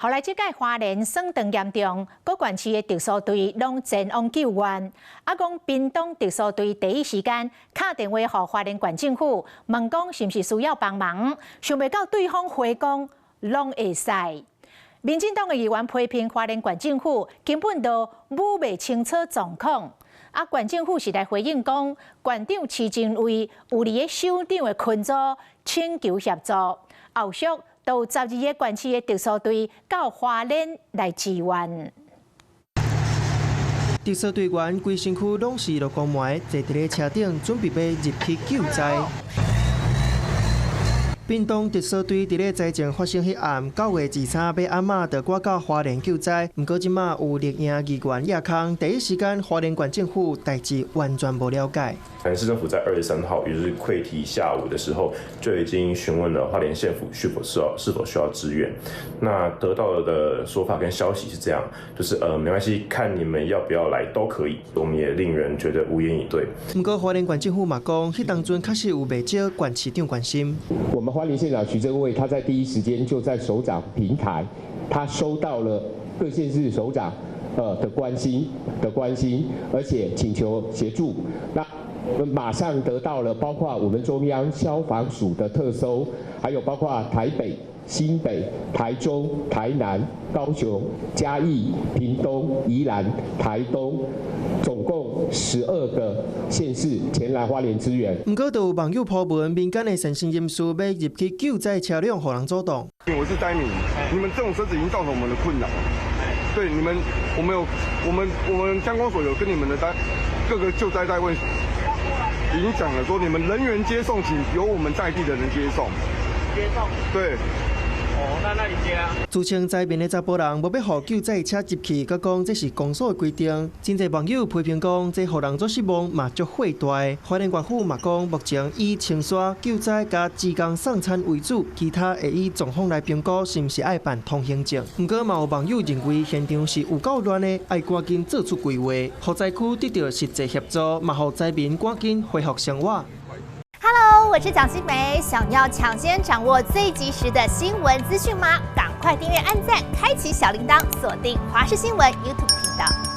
後來這屆花蓮霜凍嚴重，各縣市的特搜隊攏前往救援。啊，講屏東特搜隊第一時間敲電話予花蓮縣政府，問講是毋是需要幫忙，想袂到對方回講攏會使。民進黨的議員批評花蓮縣政府根本就摸袂清楚狀況。啊，縣政府是來回應講，縣長徐榛蔚有佇咧首長的群組請求協助，後續都有12個縣市的特搜隊到花蓮來支援。特搜隊員規身軀攏是曝光糜，坐佇咧車頂準備欲入去救災。屏東特搜隊佇咧災情發生彼暗9月23欲暗仔就趕到花蓮救災，毋過這馬有綠營議員亞康，第一時間花蓮縣政府代誌完全無了解。花蓮市政府在23號，也就是潰堤下午的時候，就已經詢問了花蓮縣府是否需要支援。那得到的說法跟消息是這樣，就是沒關係，看你們要不要來都可以。我們也令人覺得無言以對。毋過花蓮縣政府嘛講，彼當陣確實有袂少縣市長關心。我們花蓮縣長徐榛蔚，他在第一時間就在首長平台，他收到了各縣市首長的關心，而且請求協助。那我們馬上得到了包括我們中央消防署的特搜，還有包括台北、新北、台中、台南、高雄、嘉義、屏東、宜蘭、台東，總共12個縣市前來花蓮支援。毋過，就有網友 po 文，民間的善心人士欲入去救災車輛，予人阻擋。我是災民，你們這種車子已經造成我們的困擾。對你們，我們有，我們我們鄉公所有跟你們的單各個救災單位已經講了，說你們人員接送，請由我們在地的人接送。接送。對。哦，那你接啊？自稱災民的查埔人無欲予救災車入去，閣講這是公所的規定。真濟網友批評講，這予人足失望，嘛足火大。花蓮縣府嘛講，目前以清沙救災佮志工送餐為主，其他會依狀況來評估是毋是愛辦通行證。毋過嘛有網友認為現場是有夠亂的，愛趕緊做出規劃，予災區得到實際協助，嘛予災民趕緊恢復生活。 Hello，我是蔣新梅，想要搶先掌握最及時的新聞資訊嗎？趕快訂閱、按讚、開啟小鈴鐺，鎖定華視新聞 YouTube 頻道。